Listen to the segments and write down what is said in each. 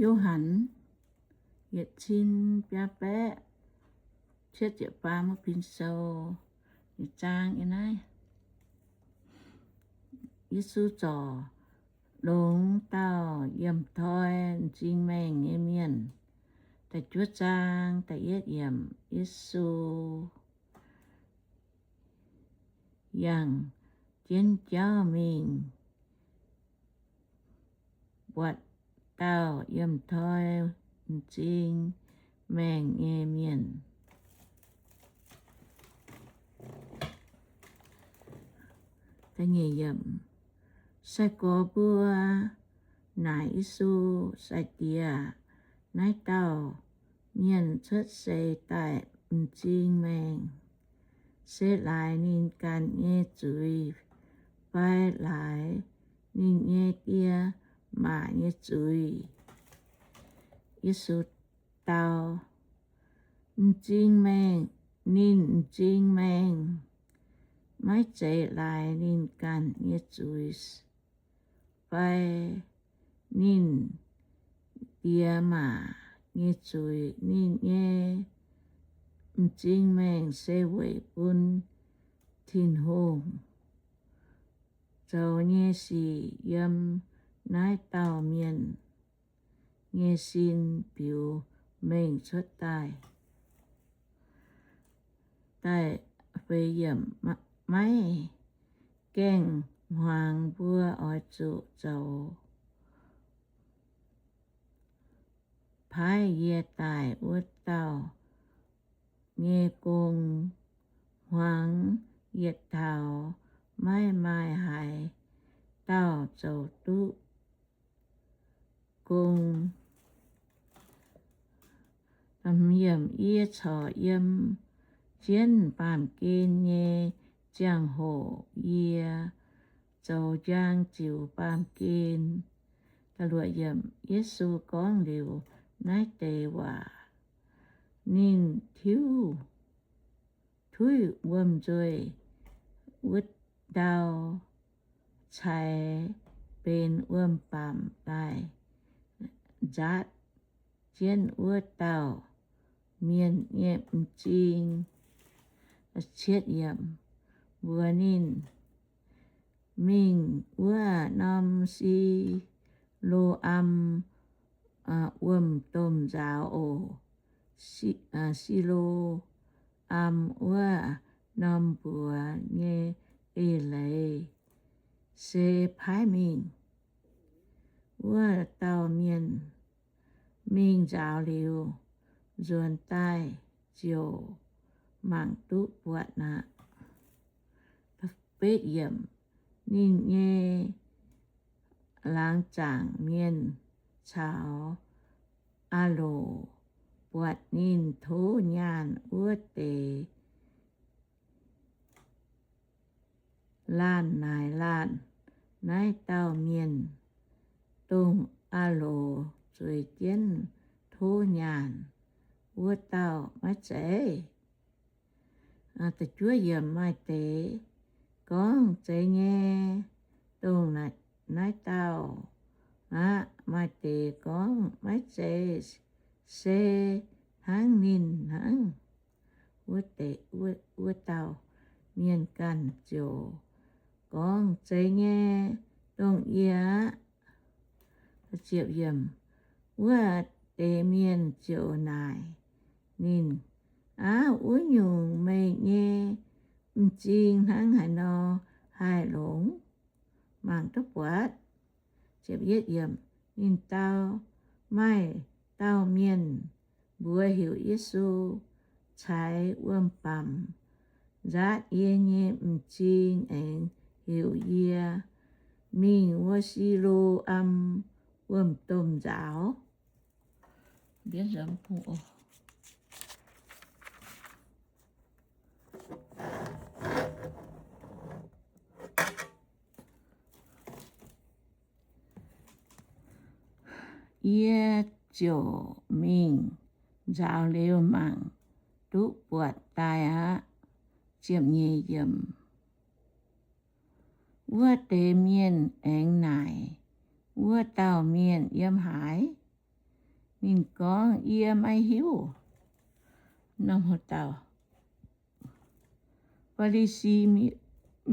Yo^han yietc cin biaa baeqv cietv ziepc faam wuov pin sou nyei zaang yiem naaiv. Yesu zorc longx dauh yiem toi m'zing maengh nyei mienh. Da'juov zaang da'yietv yiemc. Yesu yangh jienv jauv mingh buatc dauh yiem toi m'zing maengh nyei mienh. Sai-gorx mbuo naaic Yesu, Sai-Diex, naaiv dauh mienh cuotv seix daaih m'zing maengh, se laaix ninh ganh nyei zuiz fai laaix ninh nyei die maac nyei zuiz? Yesu dau, M'zing maengh, ninh m'zing maengh, maiv zeiz laaix ninh ganh nyei zuiz fai ninh die maac nyei zuiz. Ninh nyei m'zing maengh se weic bun Tin-Hungh zoux nyei sic yiem naaiv dauh mienh nyei sin biux mengh cuotv daaih. Da'feix yiemc. Maiv gaengh hmuangx mbuo oix zuqc zoux paaiv yie daaih wuov dauh nyei gong. Hmuangx yietc taux maiv maaih haaix dauh zoux duqv gong. Yie corc yiem jienv baamh gen nyei ziangh hoc yie zoux njang ziux baamh gen. Yesu gorngv liuz naaiv deix waac, ninh tiuv tuiv wuom-nzuih wuov ndau ceix benx wuom-bamc daaih nzaatv jienv wuov dauh mienh nyei m'zing. Mbuox ninh, Mingh wuov norm Siloam wuom-domh nzaaux oc. Siloam wuov norm mbuox nyei eix leiz se paaiv mingh. Wuov dauh mienh mingh nzaaux liuz, nzuonx daaih ziouc mangc duqv buatc aqv. Ninh nyei laangz zaangc mienh caux aah loc buatc ninh tov nyaanh wuov deix laanh naaic laanh, Naaiv dauh mienh, dongh aah loc zueiz jienv tov nyaanh wuov dauh maiv zeiz? Maaih deix gorngv, Zeiz nyei, dongh naaiv dauh aqv. Maaih deix gorngv, Maiv zeiz, se hnangv ninh hnangv. Wuov dauh mienh ganh ziouc gorngv, Zeiz nyei, dongh yie aqv. Wuov deix mienh ziouc naaic ninh, Aav, wuov nyungc meih nyei m'zing hnangv haaix nor haih longx? Mangc duqv buatc. Ninh dau, Maaih dauh mienh mbuox heuc Yesu ceix wuom-bamc nzaatv yie nyei m'zing aengx heuc yie mingh wuov Siloam wuom-domh nzaaux. Yie ziouc mingh nzaaux liuz mangc duqv buatc daaih aqv. Wuov deix mienh aengx naaic wuov dauh mienh yiem haaix. Ninh gorngv, Yie maiv hiuv. Norm haaix dauh? Faa^li^si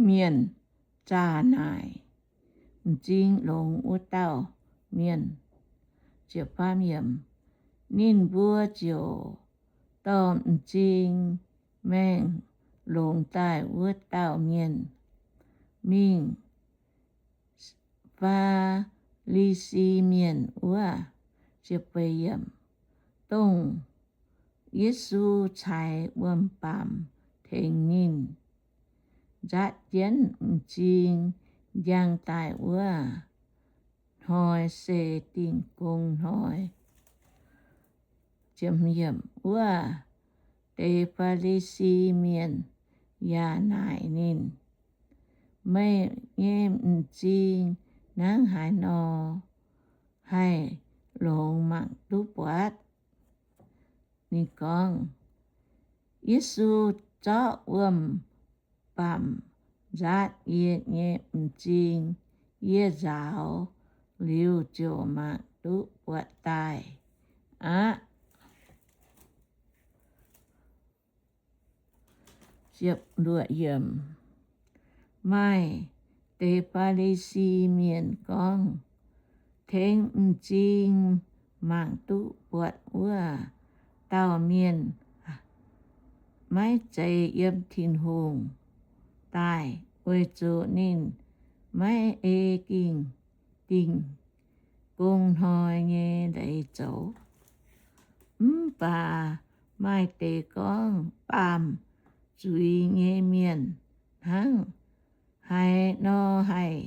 Mienh zaah naaic m'zing longx wuov dauh mienh. Ninh mbuo ziouc dorh m'zing maengh longx daaih wuov dauh mienh mingh Faa^li^si Mienh wuov. Dongh Yesu caux wuom-baamc tengx ninh nzaatv jienv m'zing njang daaih wuov hnoi se Dingh Gong Hnoi. Wuov deix Faa^li^si Mienh yaac naaic ninh, Meih nyei m'zing hnangv haaix nor haih longx mangc duqv buatc? Ninh gorngv, Yesu zorqv wuom-baamc nzaatv yie nyei m'zing. Yie nzaaux liuz ziouc mangc duqv buatc daaih aqv. Maaih deix Faa^li^si Mienh gorngv, Tengx m'zing mangc duqv buatc wuov dauh mienh maiv zeiz yiem Tin-Hungh daaih, weic zuqc ninh maiv ei Ging-Dingh Gong Hnoi nyei leiz zoux. Mv baac maaih deix gorngv, Baamh zuiz nyei mienh hnangv haaix nor haih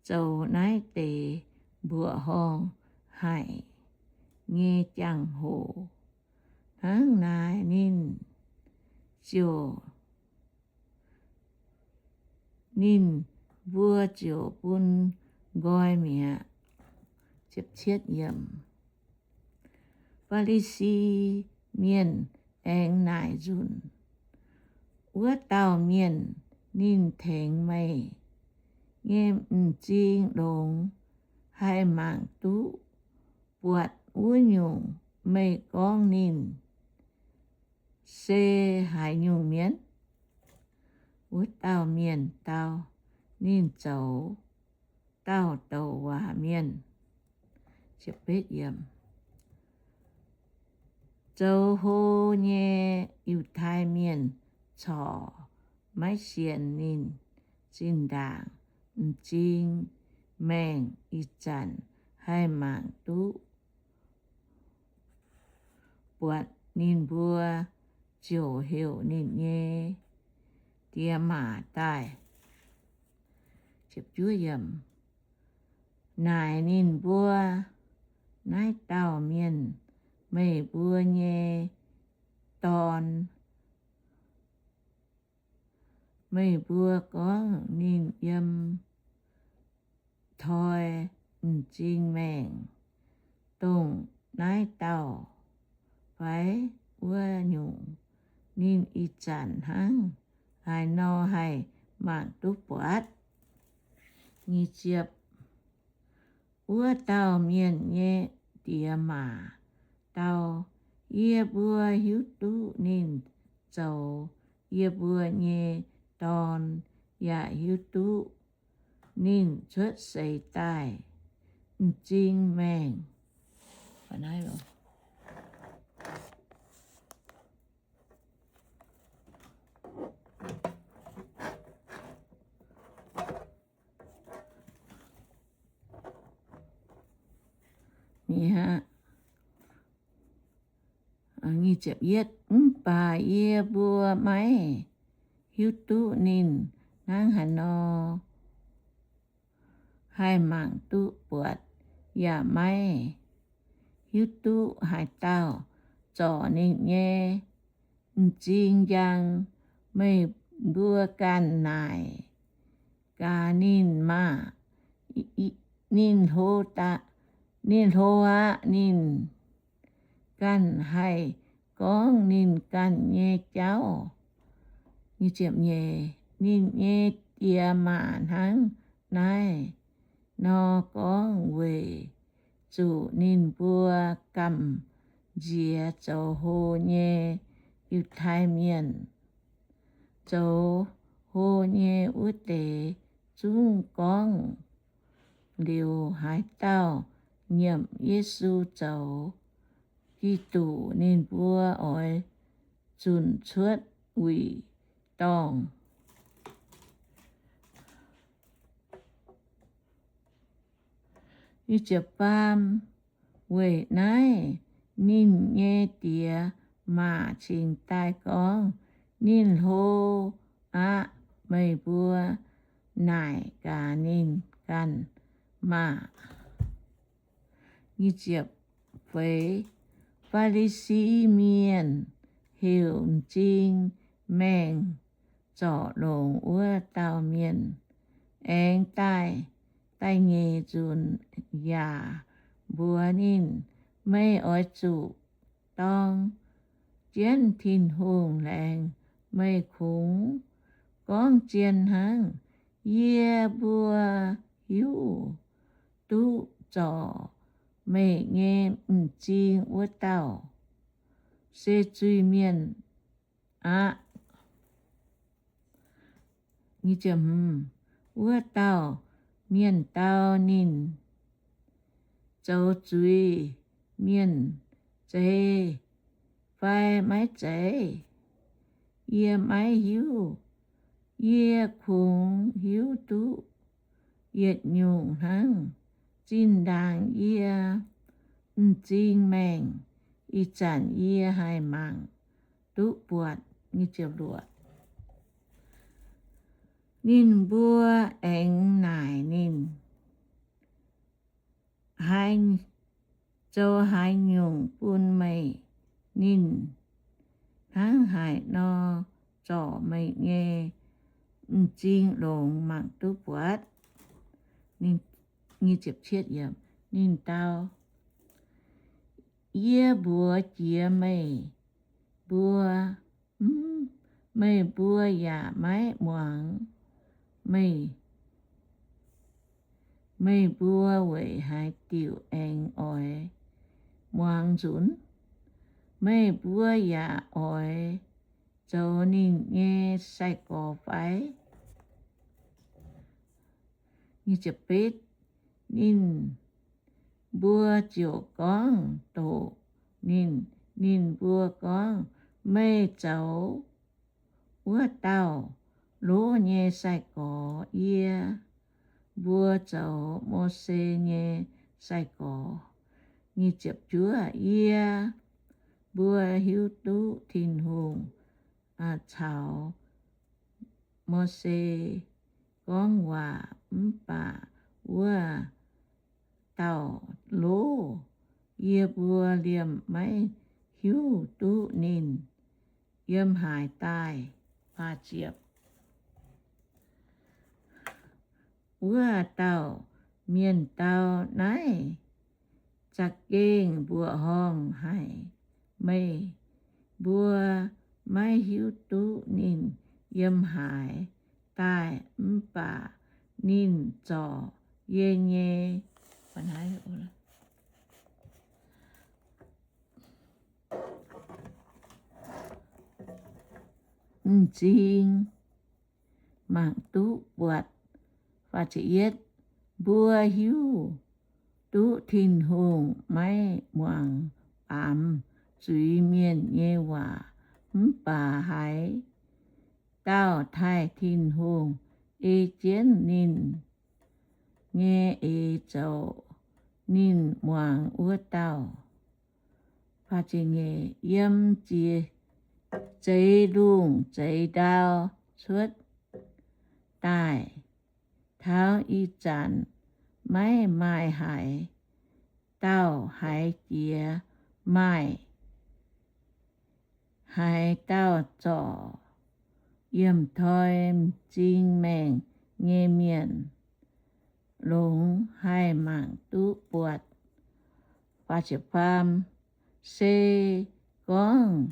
zoux naaiv deix mbuoqc horngh haic nyei jangx-hoc? Hnangv naaic ninh ziouc, ninh mbuo ziouc bun nqoi mi'aqv. Faa^li^si Mienh aengx naaic nzunc, Wuov dauh mienh ninh tengx meih nyei m'zing longx haih mangc duqv buatc wuov nyungc, meih gorngv ninh se haaix nyungc mienh? Wuov dauh mienh dau, Ninh zoux dauh douc waac mienh. Zoux hlo nyei Yiutai Mienh corc maiv sienx ninh. Zinh ndaangc m'zing maengh ih zanc haih mangc duqv buatc, ninh mbuo ziouc heuc ninh nyei diex maac daaih. Naaic ninh mbuo, Naaiv dauh mienh meih mbuo nyei dorn. Meih mbuo gorngv ninh yiem toi m'zing maengh, dongh naaiv dauh fai wuov nyungc. Ninh ih zanc hnangv haaix nor haih mangc duqv buatc? Wuov dauh mienh nyei diex maac dau, Yie mbuo hiuv duqv ninh zoux yie mbuo nyei dorn, yaac hiuv duqv ninh cuotv seix daaih m'zing maengh. Mv baac yie mbuo maiv hiuv duqv ninh hnangv haaix nor haih mangc duqv buatc, yaac maiv hiuv duqv haaix dauh zorc ninh nyei m'zing njang. Meih mbuo ganh naaic gaax ninh maah! Ninh hlo aqv. Ninh ganh haih gorngv ninh ganh nyei jauv. Ninh nyei diex maac hnangv naaiv nor gorngv weic zuqc ninh mbuo gamh nziex zoux hlo nyei Yiutai Mienh. Zoux hlo nyei wuov deix zungv gorngv liuz haaix dauh nyiemc Yesu zoux Giduc, ninh mbuo oix zunc cuotv wuic dorngh. Weic naaiv ninh nyei diex maac cingx daaih gorngv, Ninh hlo aqv. Meih mbuo naaic gaax ninh ganh maah! Faa^li^si Mienh heuc m'zing maengh zorc longx wuov dauh mienh aengx daaih. Da'nyeic nzunc yaac mbuox ninh, Meih oix zuqc dorng jienv Tin-Hungh laengz. Meih kungx gorngv zien hnangv. Yie mbuo hiuv duqv zorc meih nyei m'zing wuov dauh se zuiz-mienh aqv. Wuov dauh mienh dau ninh, Zoux zuiz-mienh zeiz fai maiv zeiz, yie maiv hiuv. Yie kungx hiuv duqv yietc nyungc hnangv. Zinh ndaangc yie m'zing maengh, ih zanc yie haih mangc duqv buatc. Ninh mbuo aengx naaic ninh, Zoux haaix nyungc bun meih? Ninh hnangv haaix nor zorc meih nyei m'zing longx mangc duqv buatc? Ninh dau, Yie mbuox jiex meih mbuo, meih mbuo yaac maiv muangx. Meih mbuo weic haaix diuc aengx oix muangx nzunc? Meih mbuo yaac oix zoux ninh nyei sai-gorx fai? Ninh mbuo ziouc gorngv doqc ninh. Ninh mbuo gorngv, Meih zoux wuov dauh loqv nyei sai-gorx. Yie mbuo zoux Mose nyei sai-gorx. Yie mbuo hiuv duqv Tin-Hungh caux Mose gorngv waac, mv baac wuov dauh loqv, yie mbuo liemh maiv hiuv duqv ninh yiem haaix daaih. Wuov dauh mienh dau, Naaiv za'gengh mbuoqc horngh haic. Meih mbuo maiv hiuv duqv ninh yiem haaix daaih, mv baac ninh zorc yie nyei m'zing mangc duqv buatc. Mbuo hiuv duqv Tin-Hungh maiv muangx baamz zuiz-mienh nyei waac, mv baac haaix dauh taaih Tin-Hungh ei jienv ninh nyei eix zoux, ninh muangx wuov dauh. Yiem zeix lungh zeix ndau cuotv daaih taux ih zanc, maiv maaih haaix dauh haiz jiex maaih haaix dauh zorc yiemh toi m'zing maengh nyei mienh longx haih mangc duqv buatc. Se gorngv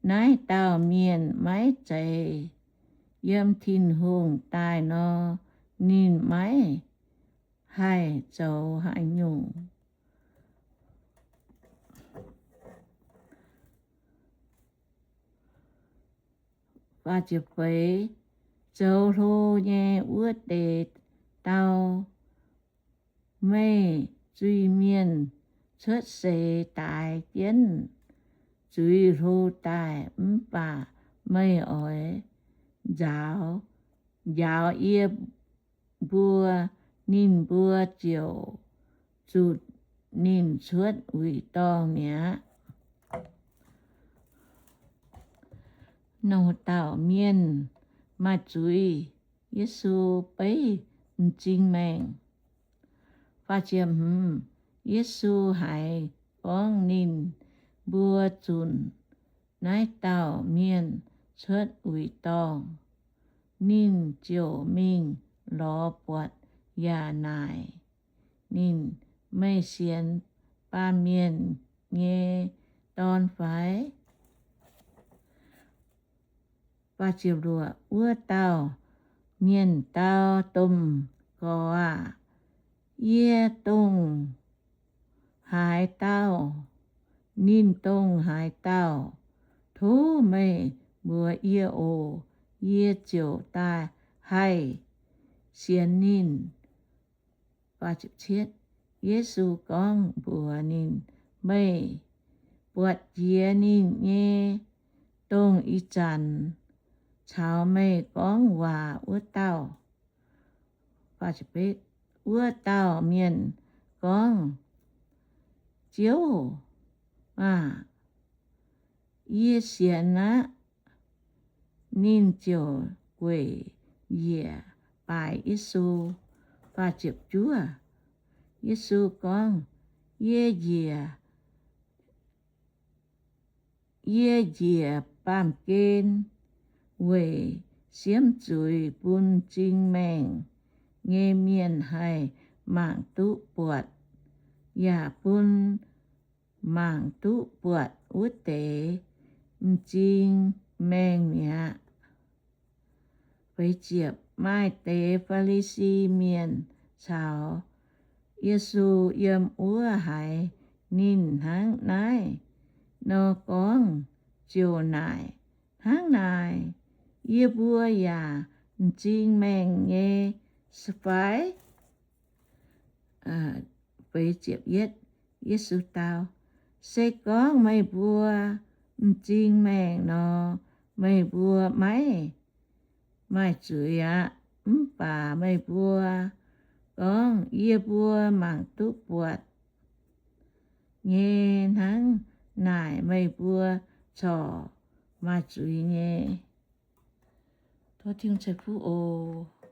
naaiv dauh mienh maiv zeiz yiem Tin-Hungh daaih nor, ninh maiv haih zoux haaix nyungc. Zoux hlo nyei wuov deix dau, meih zuiz-mienh cuotv seix daix jienv zuiz hlo daaih, mv baac meih oix nzaaux, njaaux yie mbuo, ninh mbuo ziouc zutc ninh cuotv wuic dorngh mi'aqv. Nor dauh mienh maaih zuiz, Yesu beiv m'zing maengh. Yesu haiz gorngv ninh mbuo zunc naaiv dauh mienh cuotv wuic dorngh, ninh ziouc mingh lorz buatc yaac naaic ninh, Meih sienx Baamh Mienh nyei Dorn fai? Wuov dauh mienh dau, Domh Gorx aah! Yie dongh haaix dauh? Ninh dongh haaix dauh, tov meih mbuox yie oc. Yie ziouc daaih haih sienx ninh. Yesu gorngv mbuox ninh, Meih buatc jiex ninh nyei, dongh ih zanc caux meih gorngv waac wuov dauh. Wuov dauh mienh gorngv, Ziouv aah! Yie sienx aqv. Ninh ziouc gueic njiec baaix Yesu. Yesu gorngv, Yie njiec, yie njiec baamh gen weic siemv zuiz bun m'zing maengh nyei mienh haih mangc duqv buatc, yaac bun mangc duqv buatc wuov deix m'zing maengh mi'aqv. Maaih deix Faa^li^si Mienh caux Yesu yiem wuov haiz ninh hnangv naaiv nor gorngv ziouc naaic, Hnangv naaic, yie mbuo yaac m'zing maengh nyei fai? Yesu dau, Se gorngv meih mbuo m'zing maengh nor, meih mbuo maiv maaih zuiz aqv. Mv baac meih mbuo gorngv, Yie mbuo mangc duqv buatc nyei, hnangv naaic meih mbuo corc maaih zuiz nyei. Tov Tin-Hungh ceix fuqv oc.